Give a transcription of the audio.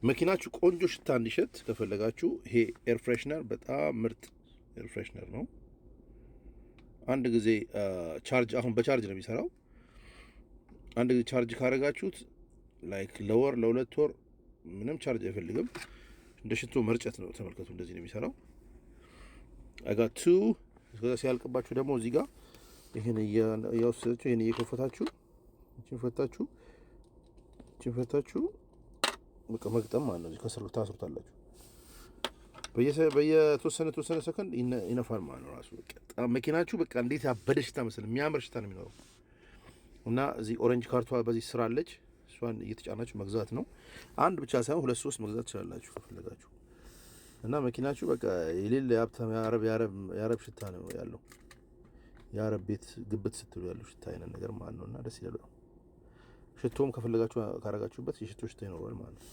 መኪናችሁ ቆንጆ ሽታ እንዲሸት ከፈለጋችሁ ይሄ air freshener በጣም ምርጥ air freshener ነው። አንድ ጊዜ charge፣ አሁን በ charge ነው የሚሰራው። አንድ ጊዜ charge ካረጋችሁት like ለወር ለ2 ወር ምንም charge አይፈልግም። እንደ ሽቶ መርጨት ነው። ተመልከቱ፣ እንደዚህ ነው የሚሰራው። I got two። ከዛ ሲያልቅባችሁ ደግሞ እዚህ ጋር ይህን እያወሰዳችሁ፣ ይህን እየከፈታችሁ፣ ይህን ፈታችሁ፣ ይህን ፈታችሁ በቃ መግጠም ማለት ነው። ከስር ታስሩታላችሁ። በየተወሰነ ተወሰነ ሰከንድ ይነፋል ማለት ነው። ራሱ መኪናችሁ በቃ እንዴት ያበደ ሽታ መሰለህ፣ የሚያምር ሽታ ነው የሚኖረው። እና እዚህ orange cart ኧ በዚህ ስራ አለች። እሷን እየተጫናችሁ መግዛት ነው። አንድ ብቻ ሳይሆን ሁለት ሶስት መግዛት ትችላላችሁ ከፈለጋችሁ። እና መኪናችሁ በቃ የሌለ የሀብታም የአረብ ሽታ ነው ያለው። የአረብ ቤት ግብት ስትሉ ያለው ሽታ አይነት ነገር ማለት ነው። እና ደስ ይላል። ሽቶም ከፈለጋችሁ ካረጋችሁበት የሽቶ ሽታ ይኖረዋል ማለት ነው።